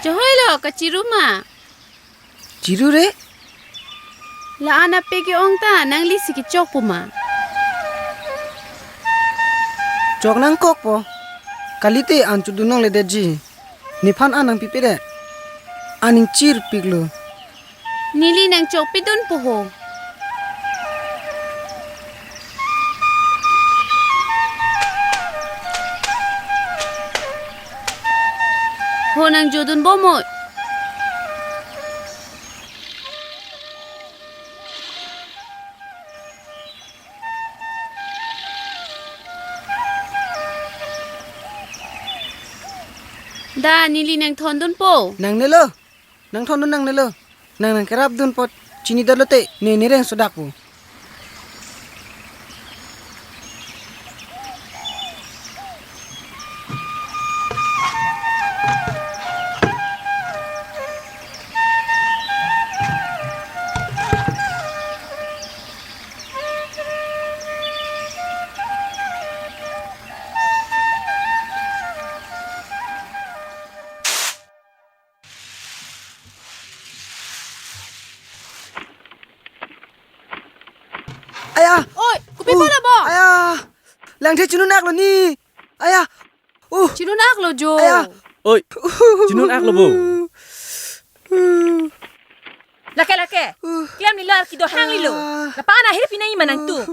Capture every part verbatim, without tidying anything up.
Hoilo, kachiru ma? Chiru re? La-an ape ke-ong ta, nangli si kechok pu ma? Chok nangkokpo. Kalite an chodun nangledetji. Nephan an nangpipe de. An ingchirpiklo. Neli nangchokpidun po ho. Ho nangjodun bomoi. Da, neli nangthondun po. Nangnelo. Nangthondun nangnelo. Nang nangkerapdun apot chinidetlo te, ne nereng sodak po. Aya! Oi, kopi Uh, pala bo? Aya! Langthe chinun-aklo ni. Aya! Uh! Chinun-aklo jo. Aya! Oi, chinun-aklo bo? Lake, lake. Uh. Klemlelo, arki do-hang lelo. Ah. Lapu-an ahir pinai ma nangtum.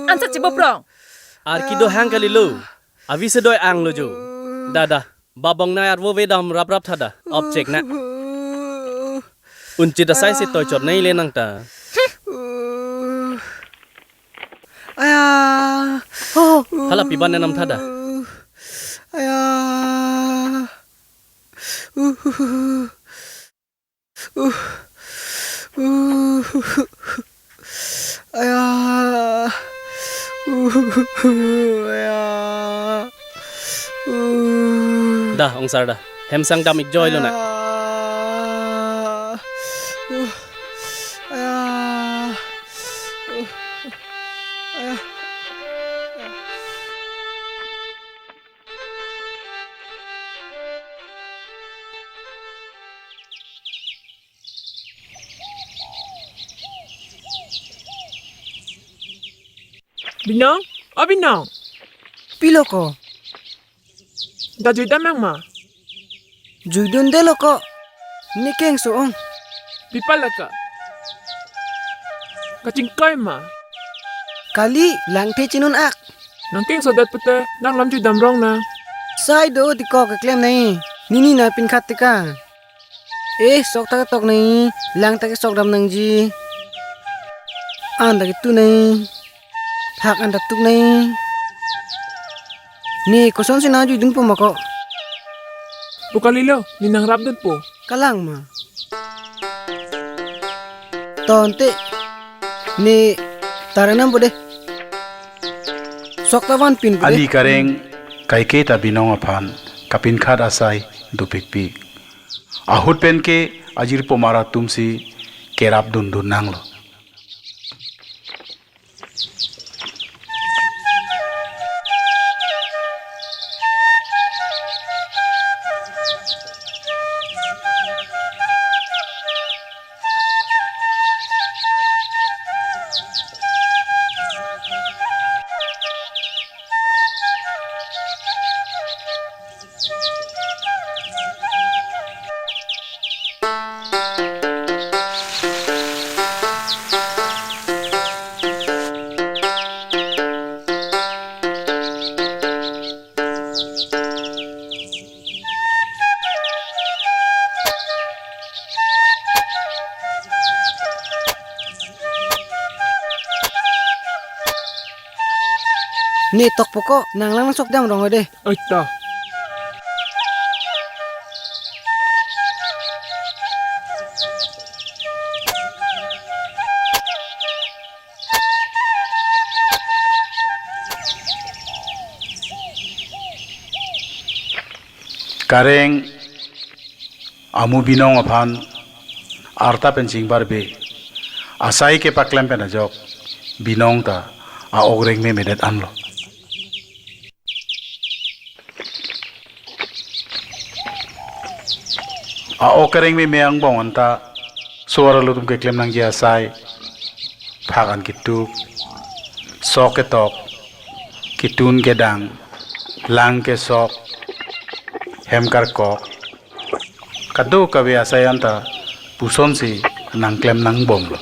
Ansat cheboprong. Arki do-hang kalilo. Avi se doi-anglo jo. Da, da. Babong nai arvo vedam raprap tha da. Object na. Unchit asai si toichot nai le nang ta. Aya. Oh. Hala piban enam tha da. Aya. Uh, uh, uh, aya. Uh, aya. Uh. Da, ongsar da. Hem sangdam ik joilo na. Aya. Uh, aya. Uh, aya. Binong? O Binong? Pilo ko? Da juidam nang ma? Juidunde lo ko. Ne kengso ong. Pi pala ka? Kachingkoi ma? Kali, langthe chinun-ak. Nang kengsodet pute, nang lam juidam rong na. Sai do, di ko keklem nai. Nini na pinkhat tika. Eh, sok ta ketok nai, lang ta kesokdam nangji. An ta ketu nai. Phak an ta tuk nai. Ne kosonsi nangjuidun po ma ko? Pu kalilo, ne nangrapdun po. Kalang ma. Tonte. Ne taranam po de. Sok ta vanpin po de. Ali Kareng kaike ta Binong aphan kapinkhat asai dopikpik. Ahut pen ke ajirpo mar atum si kerapdundun nanglo. Ne tokpo ko, nang lang sok dam rong de. Oi ta. Kareng amu Binong aphan arta pen chingbarbe asai kepaklem pen ajok Binong ta a-ok rengme medet anlo. A-ok kereng meme angbong anta so-arlo atum keklem nangji asai, phak an ketuk, sok ketok, ketun kedang, lang kesok, hem karkok, kadokave asai anta pusonsi nangklem nangbomlo.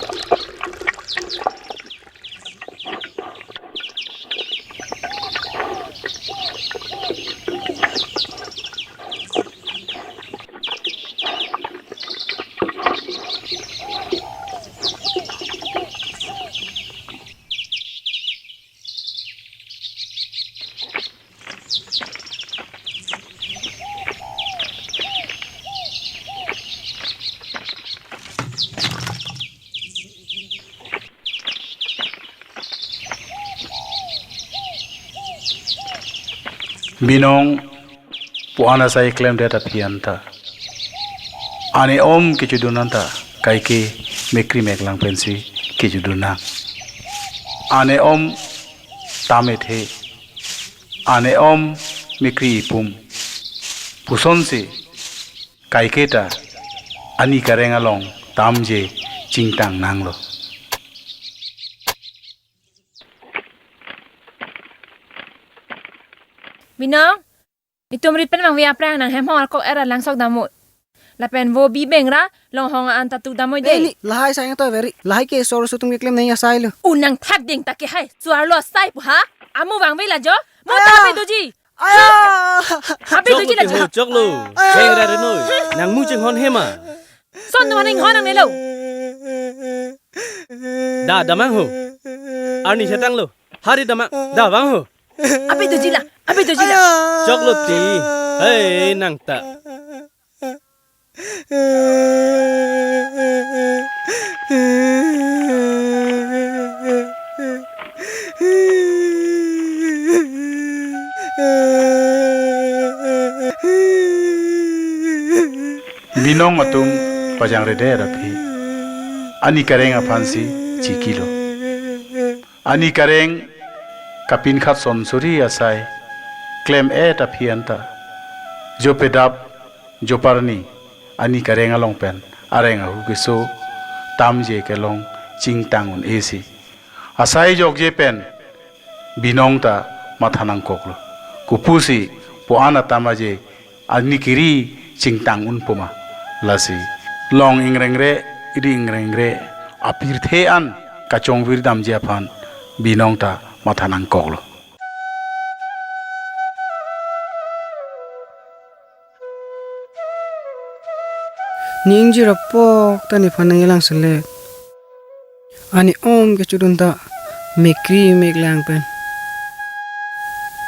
Binong pu-an asai klemdet aphi anta ane om kechudun anta kaike mekri meklang pensi kechudun nang. Ane om tam ethe, ane om mekri ipum pusonsi kaiketa ani kareng along tamje chingtang nanglo. Binong, itum ri pen vangve aphrang nang hem hong arkok era langsok damut. Lapen vo bi bengra long hong an ta tuk damoi de. Eli, lahai sai to veri. Lahai ke so-arlo atum keklem nangji asai lo. Unang thak ding ta ke hai. So-arlo asai pu ha? Amu vangve la jo. Mo ta Aya! Abe doji. Abe doji la Choklo, ja. Choklo. Aya! Cheng ra renoi. Nang mu chinghon hema. Son tu maning hon ang nelo. Da damang ho. Arni chetanglo. Hari damang. Da vang ho. Abe doji la. Abe doji la. Aya! Choklo ti. Hei nang ta. Binong atum pajangredet aphi ani kareng aphansi chikilo. Ani kareng kapinkhat son suri asai klem-et aphi anta, jopedap joparni ani kareng along pen areng ahu keso tamje kelong chingtang un-esi. Asai jokje pen Binong ta matha nangkoklo. Kopusi pu-an atam aje ani kiri chingtang un puma. Lasi long ingrengre, ri ingrengre, apirthe an kachongvir damji aphan Binong ta matha nangkoklo. Ne ingjir apot ta nephan nangkelang selek. Ane om kechudun ta mekri meklang pen.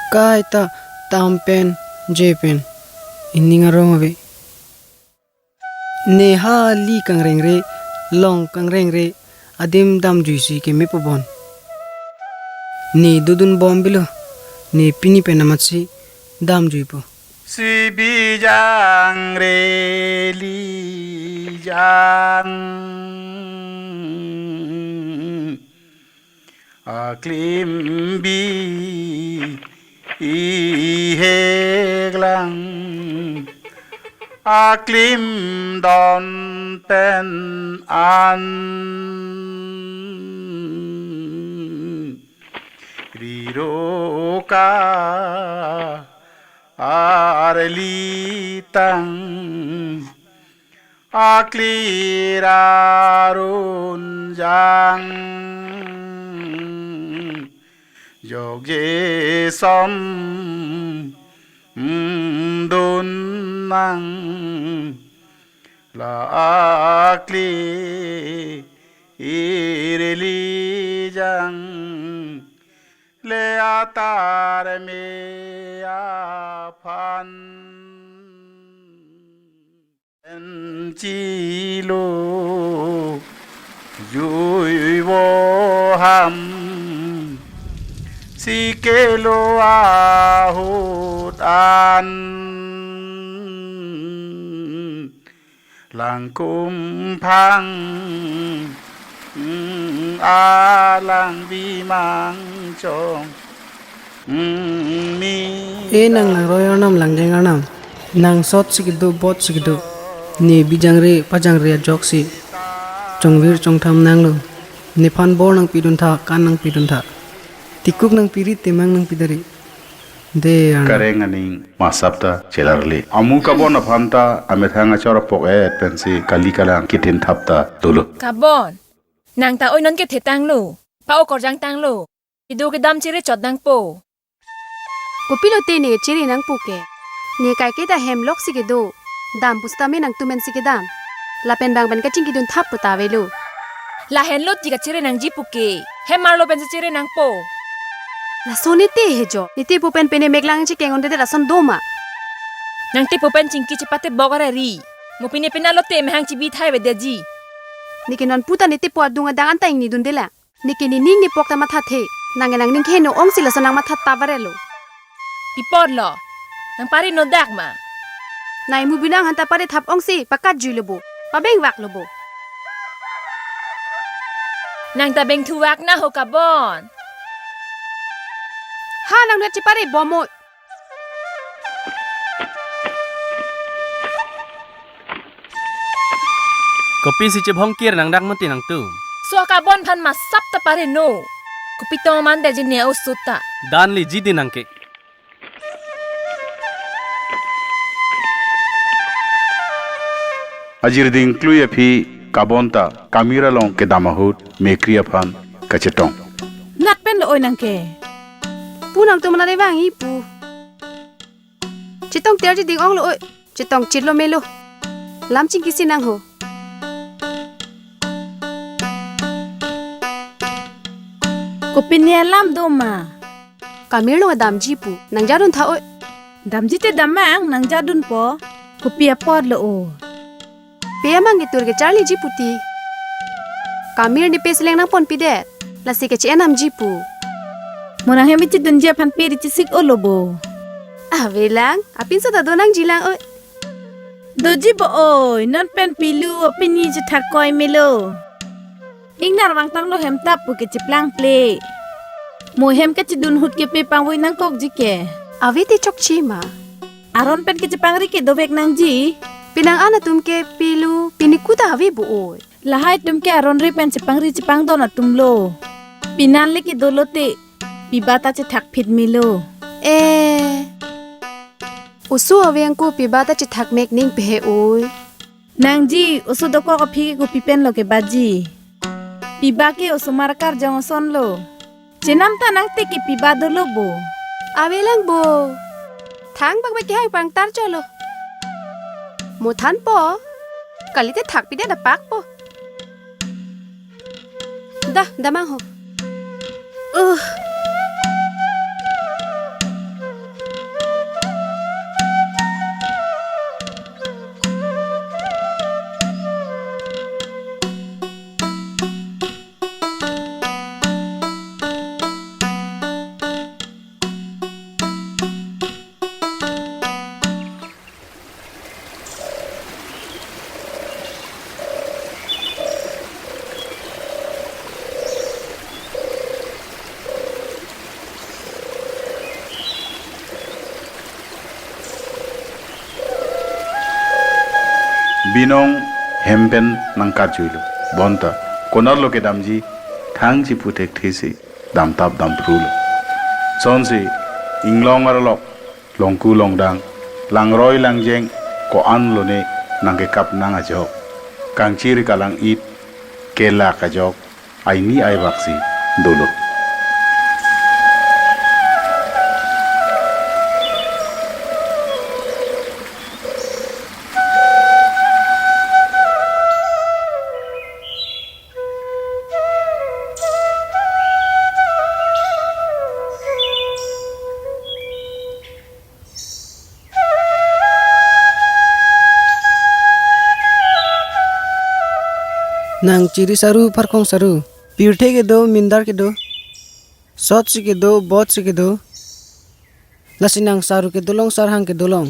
Kaita tam pen je pen. Ining arong ave. Ne hali kangrengre, long kangrengre, adim damjuisi keme pu bon. Ne dodun bom bilo, ne pini pen amatsi damjuipo. Si bijang reli jang. Aklim bi ihek lang, aklim don pen an riro ka arli tang. Aklir arun jang jokje som dun nang la aklir li jang le atar me aphan. Enchilo jui voham sikelo ahut an langkum phang alang bimang chong mi. E nang langroi arnam langjeng arnam, nang sot si kedo bot si kedo, Ne bijangre pajangre ajoksi chongvir chongtham nanglo. Nephan bor nangpiduntha, kan nangpiduntha. Tikuk nangpiri, temang nangpidari. De Arnam. Kareng aning masap ta chelarle. Amu Kabon aphan ta amethang achor apok-et pensi kali kalang kitin thap ta dolo. Kabon, nang ta oi non kethe tanglo, pa-o korjang tanglo. Kedo kedam chere chot nangpo. Kopilo te ne chere nangpo ke? Ne kaike ta hem loksi kedo. Dam pusitame nangtum pensi kedam. Lapen bang pen kachingkidun thap puta avelo. Lahenlo ti kachere nangji puke. Hem marlo pensi chere nangpo. Laso ne te he jo. Ne tepo pen pene meklang chekeng un'edet ason do ma? Nang tepo pen chingki chepate bok arari. Mo pine pina lote mehang chibi thai avedeji. Neke non puta ne tepo adung adang anta ingni dunde la. Neke ne ning ne pok ta mathathe. Nang nang ning keheno ongsi laso nang matha ta varelo. Pi apotlo? Nang pare nodak ma? Nai mu binang hanta pare thap ongsi pakat juilo bo. Pabeng vaklo bo. Nang ta beng thuvak na ho Kabon. Ha nang nat chepare bomoi. Kopisi chebhongkir nangdak mati nangtum? So Kabon aphan masap ta pareno. Kopi tong man de jine osut ta. Dan li jidi nangke. Ajir ding klui aphi Kabon ta Kamir along kedam ahut mekri aphan kachetong. Nat pen lo oi nangke. Pu nangtum mana revangji pu. Chetong terji ding onglo oi. Chetong chitlo melo. Lam chingkisi nang ho. Kopine alam do ma? Kamir along damji pu. Nang jadun tha oi. Damji te damang nang jadunpo. Kopi apotlo o? Pe amang ketur kecharliji puti. Kamir ne pe seleng nangponpidet. Lasi ke che-enamji pu. Mo nang hem ichidunji aphan pe ri chisik olo bo. Avelang, apinso ta donangji lang oi. Doji bo oi, non pen pilu apini chethak koi melo. Ingnar vangtanglo hem ta pu ke cheplang ple. Mo hem kachidun ahut ke pe pangvoi nangkokji ke. Ave te chokche ma. Aron pen kechepangri ke dovek nangji. Penang an atum ke pilu piniku ta ave bo oi. Lahai atum ke aron ri pen chepangri chepangdon atumlo. Pinan le kedolo te. Piba ta chethak phit melo. Eh. Oso ave angko piba ta chethak mek ning pehe oi. Nangji, oso dokok aphi ke kopi pen lo kebaji. Piba ke osomar karjong asonlo. Chenam ta nang te ke piba dolo bo. Avelang bo. Thang bak bak kehang pangtar cholo. Mo thanpo. Kalite thakpidet apak po. Dah, damang ho. Uh. Binong hem pen nangkarjuilo. Bonta konatlo kedamji thang chipu thekthesi damtap damphrulo. Sonsi inglong arlok, longku longdang, langroi langjeng ko-an lone nangkekap nang ajok. Kangchir kalang-it, kelak ajok, aini aivaksi dolo. Nang chiri saru, pharkong saru. Pirthe kedo, mindar kedo. Sotsi kedo, botsi kedo. Lasi nang saru kedolong, sarhang kedolong.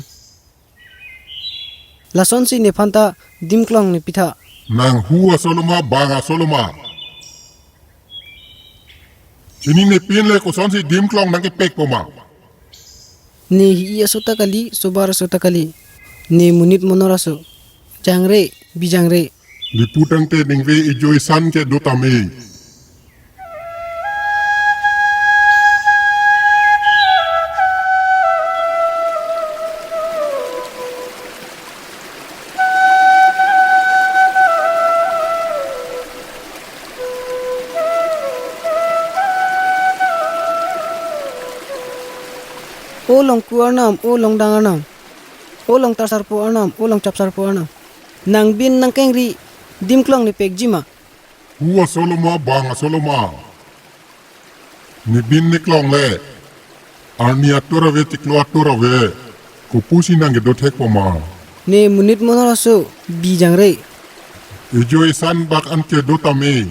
Lasonsi nephan ta dimklong nepitha. Nang hu asoloma, bang asoloma. Chini nepin le kosonsi dimklong nangkepek poma. Ne hi-i aso ta kali, sobar aso ta kali. Ne monit monor aso. Jangre, bijangre. Lipu tangte ningve ejoi san ke do tame. O Longku arnam, o Longdang arnam, o Longtar Sarpo arnam, o Longchap Sarpo arnam. Nangbin nangkengri, dim klong nepekji ma? Hu aso lo ma, bang aso lo ma? Nebin neklong le. Arni atur ave, chiklo atur ave. Kopusi nangkedo thekpo ma? Ne monit monor aso, bijangre. Ejoi san bak an ke do tame.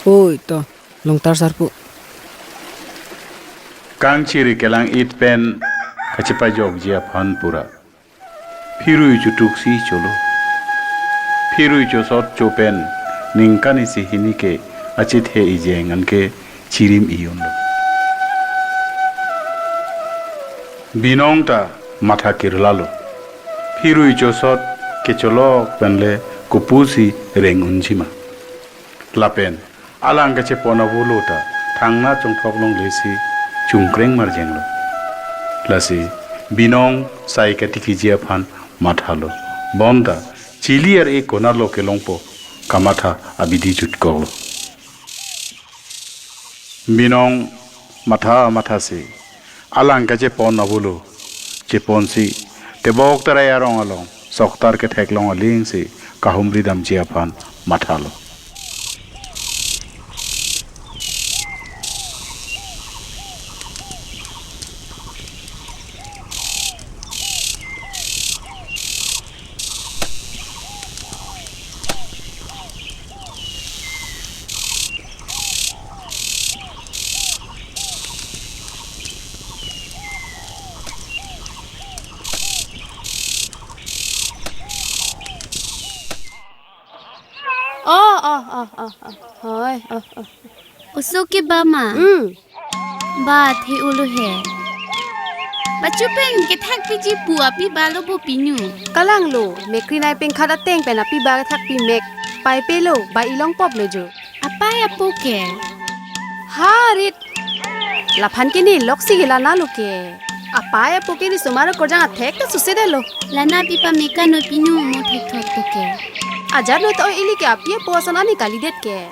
Oi to, Longtar Sarpo. Kangchiri kelang-it pen kachepajokji aphan pura phirui chotuksi cholo. Phirui chosot cho pen ningkan isi hini ke achethe ejeng anke chirim iyonlo. Binong ta matha kirlalo. Phirui chosot kecholok penle kopusi reng unji ma. Lapen alang kachepon avo lo ta thangna chongthok longle si chungkreng marjenglo. Lasi Binong sai katikiji aphan mathalo. Bonta chili ar-e konatlo kelongpo kamatha abidi jutkoklo. Binong matha matha si alang kachepon avo lo cheponsi tebok tarai arong along soktar ketheklong aling si kahumri damji aphan mathalo. Oh, oh, oh, oh, oh. Hoi, oh, oh. Oso ke ba ma? Hmm. Ba the ulo he. Bachu pen kethakpiji pu api ba lo bo pinu. Kalang lo, mekri nai pengkhat ateng pen api ba kethakpi mek. Pai pe lo, ba ilong pop lo jo. Apai apo ke? Harit. Laphan ke ne loksi ke lana lo ke. Apai apo ke ne sumar korjang athek ta susedetlo. Lana pi pameka no pinu mo thekthot po ke. Ajat no to ili ke api apo ason ani kalidet ke.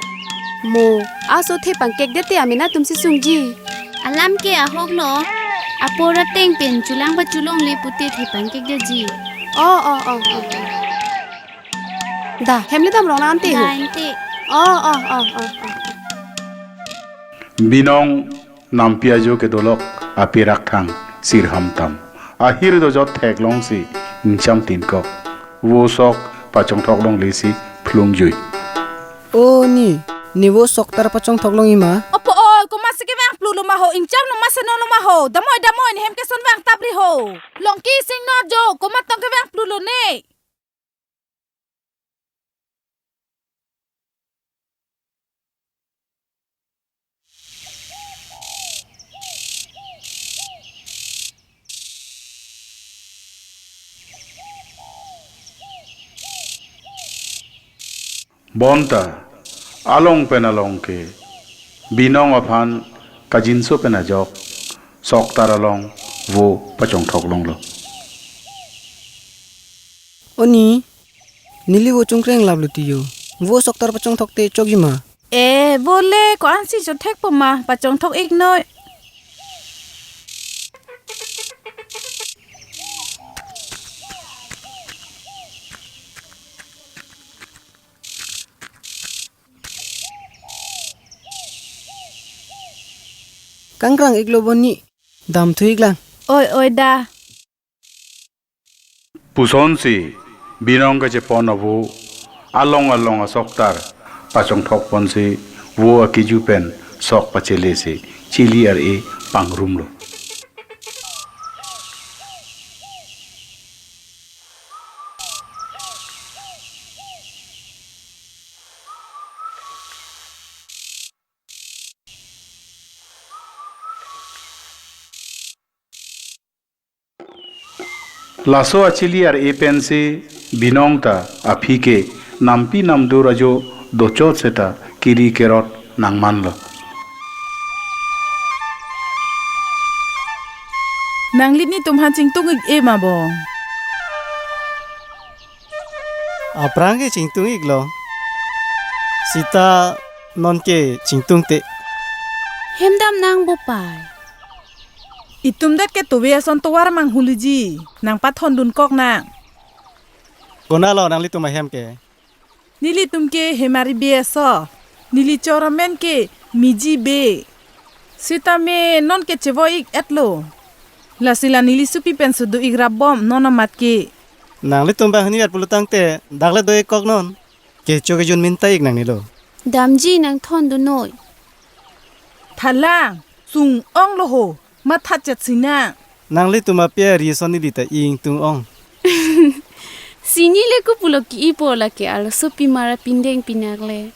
Mo, aso thepangkekdet te amena atumsi sungji. Alam ke ahok lo. Apo ra teng pen chulang ba chulongle pute thepangkekdetji. Oh, oh, oh, oh. Da, hem le damrong nang ante ho. Da, ante. Oh, oh, oh, oh, oh. Binong nampi ajo kedolok apirak thang sirham tam. Ahir dojot theklongsi ingcham tinkok. Vo sok pachongthok longle si phlungjui. O ni, ne vo soktar pachongthok longji ma? Opo oi, komatsi kevang plu lo ma ho, ingcham lo ma seno lo ma ho. Damoi, damoi, ne hem keson vang tapri ho. Longki sing no jo, komat tong kevang plu lo ne. Bonta along pen along ke Binong aphan kajinso pen ajok soktar along vo pachongthok longlo. O ni, neli vo chungkreng laplo tiyo. Vo soktar pachongthok te chokji ma? E, vo le ko-ansi chothekpo ma, pachongthok ik noi. Kangkrang iklo bo ni, damthu iklang. Oi, oi da. Pusonsi Binong kachepon avo along along asoktar pachongthok ponsi vo akiju pen sok pachele si chili ar-e pangrumlo. Laso achili ar-e pensi Binong ta aphi ke nampi namdur ajo dochot seta kiri kerot nangmanlo. Nangli nitum aphan chingtung ik-e ma bo? Aphrang ke chingtung iklo. Sita non ke chingtungte. Hem dam nang bo pai. Itum det ke tovar ason tovar mang huliji. Nangpathondun kok nang. Konatlo nanglitum ahem ke? Nelitum ke Hemari Bey aso. Neli chor amen ke Miji Bey. Sitame non ke chevo ik-etlo. Lasi la neli sopi pen sudu ik rap bom non amat ke. Nanglitum banghini vet pulo tangte dak le do ik kok non. Kecho kejun minta ik nangnelo. Damji nangthondun noi. Thalang, sung-onglo ho, matha chetsi nang. Nanglitum ape ari ason neli ta ingtung-ong. Sini le kopulo ki-ipo lake arlosopimar apindeng pinak le.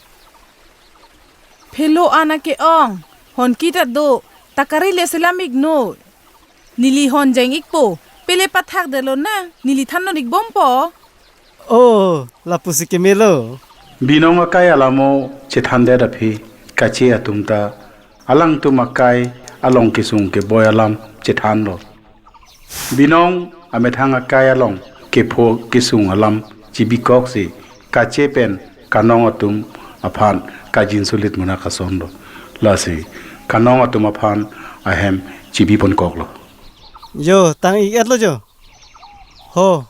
Phelo ana ke-ong, hon kita do, takari le selam ik noi. Neli hon jeng ikpo, pele pathak detlo nang, neli thandun ik bompo. Oh, lapusi kemelo. Binong akai alamo chethandet aphi, kache atum ta alangtum akai along kesung keboi alam chethanlo. Binong amethang akai along kepho kesung alam chibikoksi kache pen kanong atum aphan kajinsulit munak asonlo. Lasi kanong atum aphan ahem chibiponkoklo. Jo, tang ik-etlo jo. Ho,